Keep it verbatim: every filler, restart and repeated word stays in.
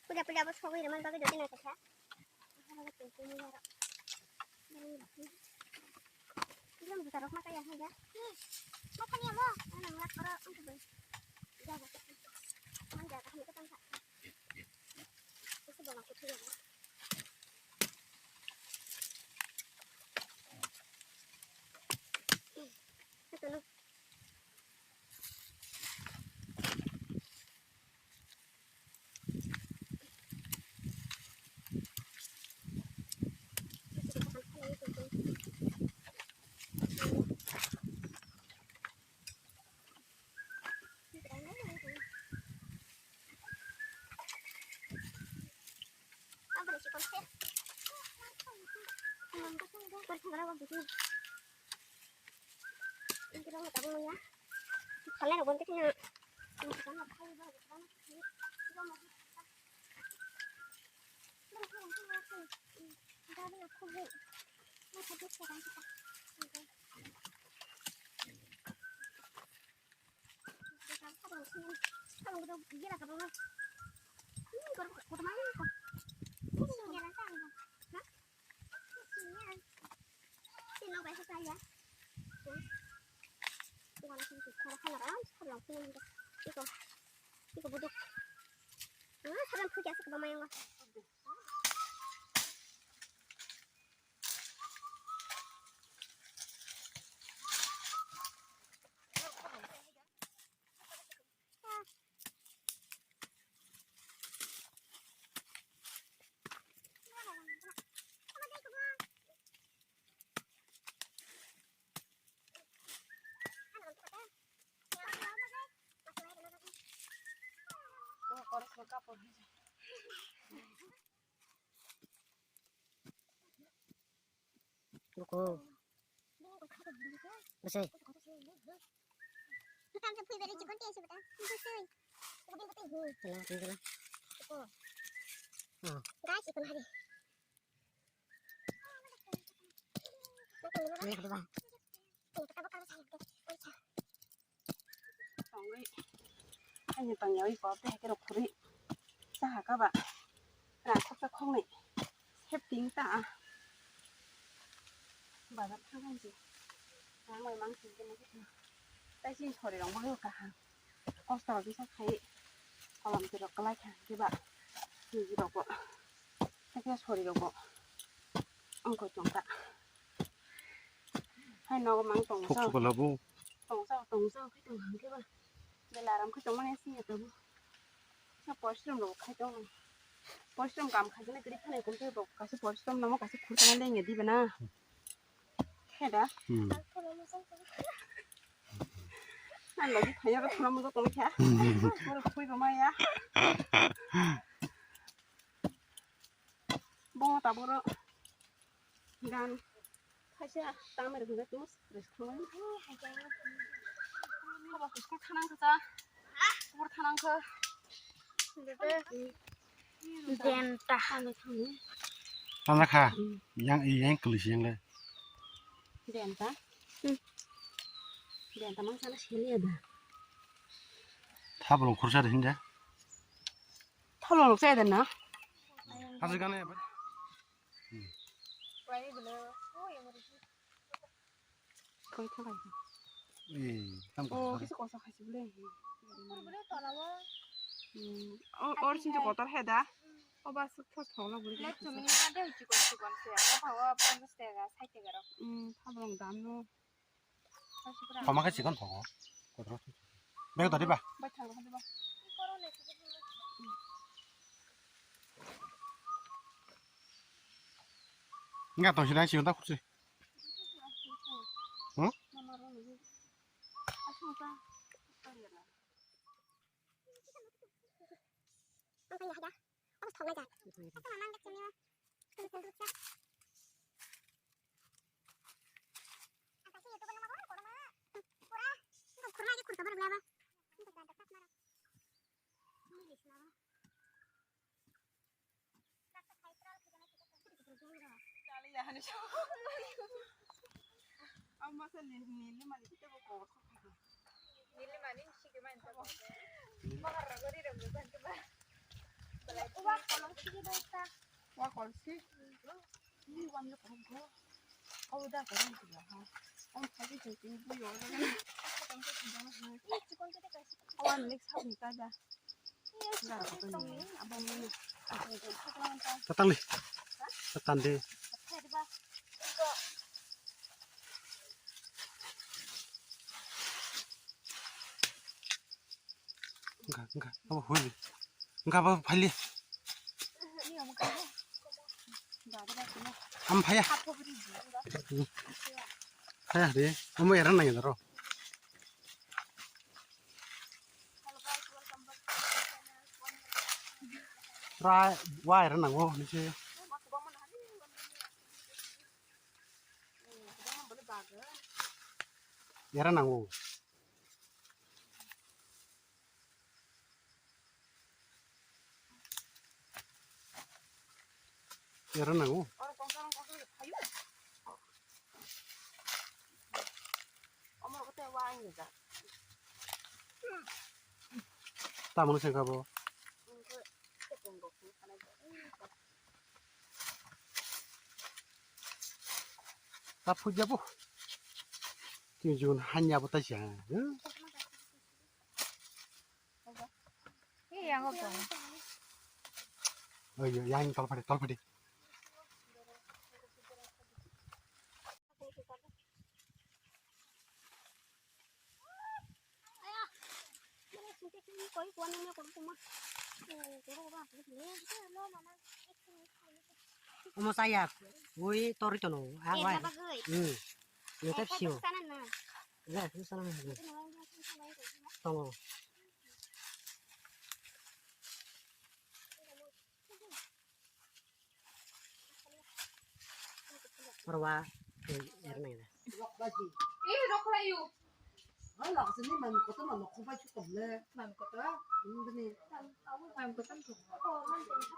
Puja puja bo sogwi rwmani bagwi doti naikha. Belum juta rok ma kaya hanja. Ma kani amo. Nang lak oro ang tu bai. Jaga. Ang jaga kami ketang kha. Itu bawa kutu ya. Itu no. Iko, iko buduk. Ah, salam puja sa kebama yang. Ruko. Bese. Tela, tela. Hmm. Guys, ikon hari. Ini kedua. Tongwi, ani tongyawi kok tei haikhe rok khurwi cha ha kha ba. Rang khoksa khoknwi septing ta. Bazar thang thang se. Rang bai mang sing khe nang khe. Tai chini sori rok bo kaham. Kosto rok kisa khai. Kolam twi rok kwlai kha khe ba. Niji rok bo. Hakhe sori rok bo. Wngkha chwng ta. Hai nogo mang tong Thok sao. Thok labo. Tong sao, tong sao, khe tong hang khe ba. Belaram khe tong mani sing ya tabu. Sa porishrom rok khai tong. Porishrom kam khai jene kri khane kum khe bo kaisa porishrom namo kaisa khur tong lenge dibe na. Khe da. Hmm. Ang lagi thaya ko thona mo tong kha. Oro khui ba maya. Bongo taboro gan kaisa tamar gungga tus reskho. Haba kusko thanang kha. Kubur thanang kha. Denta. Thanang kha. Yang yang kulis yang le. Denta. Denta mang sana sini ada. Thablong khursa de hinja. Thablong saya ada na. Hasil gana ya, Pak? Koi thalai. Eh, tam Oh, ko. Kisa kosa khaisi bole. Hmm. Oh, or sinto kotor hai da. Oh, bas thos thos la bole. Lek chumini ma de chikon chikon se. Abo phawa ponchash taka, sait taka rok. Hmm, thablong dam no. Homa khe chikon thogo. Kodro. Bag dori ba? Bai thango hadi ba. Enggak tahu sih, sih, entah sih. Hmm? Tatangli. Tatan di. Enggak, enggak. Apa hui? Enggak apa, phali. Am phaya. Phaya de. Amo era nang daro. Ra, wa era nango ni se. Era nango. Era nango. Tamoni sengkha bo. Ta phujabo. Tini jun hanya bo taisa. Yang apa? Oh iya, yang tolpadi, tolpadi. Omo saya, ui tori tono, ah, wai. Hmm. Ini tak sio. Sana na. Ya, ini sana na. Tongo. Oro wa, eh, er nai da. Eh, rok lai yu. Ang lak sini man kotor man kopai chu koble. Man kotor? Hmm, bini. Man kotor.